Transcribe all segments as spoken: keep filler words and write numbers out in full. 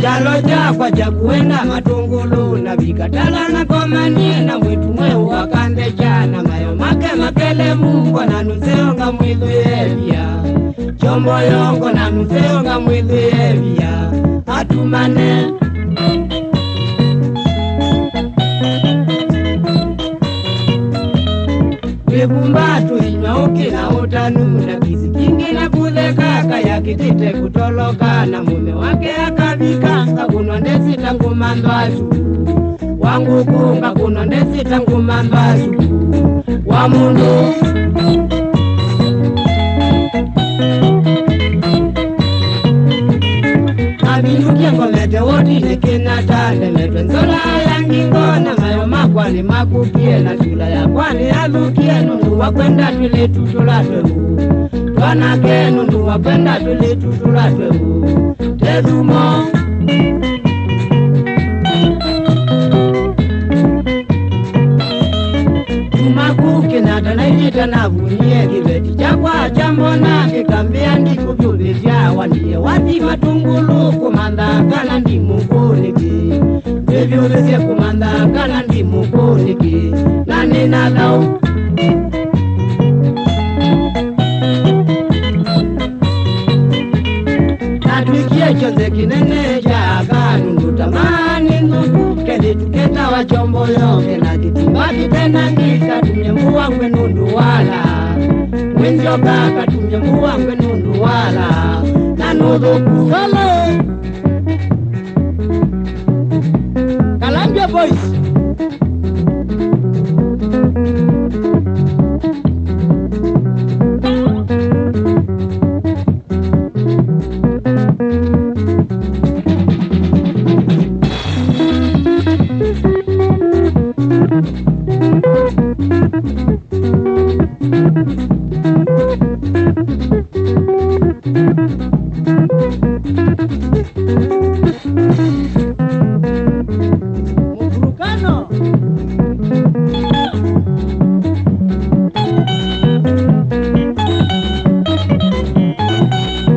Kyalo kyakwa kya kũenda Matũngũlũ, navika tala nakomanie na mwĩĩtu mweũ akanthekya na mayo make makelemu, ngona nũseo ngamwĩthwĩe via. Kyombo yo ngona nũseo ngamwĩthwĩe via. Atumane. Twĩvumba tũinywa ũkĩ na ũtanu, na kĩsi kingĩ na kũtheka kaya kĩtĩte kũtoloka, na mũme wake akavika, ngakũnwa ndesĩ ta ngũma mbasu. Wa ngũkũ ngakũnwa ndesĩ ta ngũma mbasu. Wa mũndũ. Navindũkie ngomete wodinĩ Kenyatta, ndemetwe nzola ya ngingo, na mayo makwa nĩmakũkie, na sula yakwa nĩyathũkie, nũndũ wa kwenda twĩlĩtu tũla tweũ. Twanake nũndũ wa kwenda twĩlĩtu tũla tweũ. Tethumo. Kuma kũu Kenyatta nailĩte navunie kĩveti kyakwa kya mbona kĩkambĩa ndikũvyũvĩtya, wandie wathi Matũngũlũ kũmantha kana ndi mũkũũ nĩkĩ. Ndĩvyũvĩsye kũmantha kana ndi mũkũũ nĩkĩ, na nĩ na thaũ. Natwĩkie kyonthe kĩnene kya aka nũndũ tamaa nĩ nthũku, kelĩtu ketawa Kyombo yoke na kĩtimba kĩtena ngi, katumye mbũa ngwe nũndũ wala. Mwĩnzyoka katumye mbũa ngwe nũndũ wala. Na nũthũku. Hello! Kalambia Boys. Mvurukano.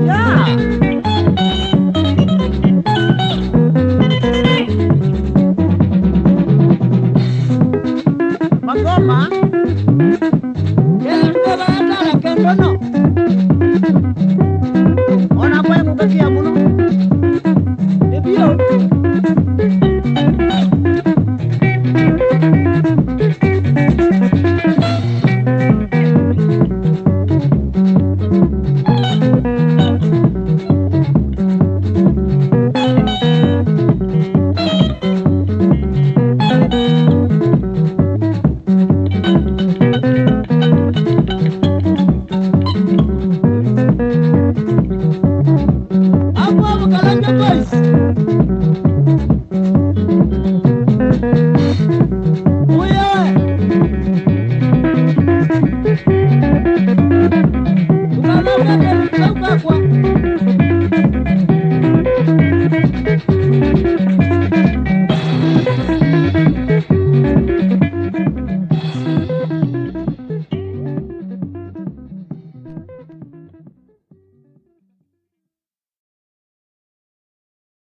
Yeah. Magoma. Kela tuko bayatala kendono. Ona kwa ngukakia muno. Ebio. Hapo hapo Kalambia Boys.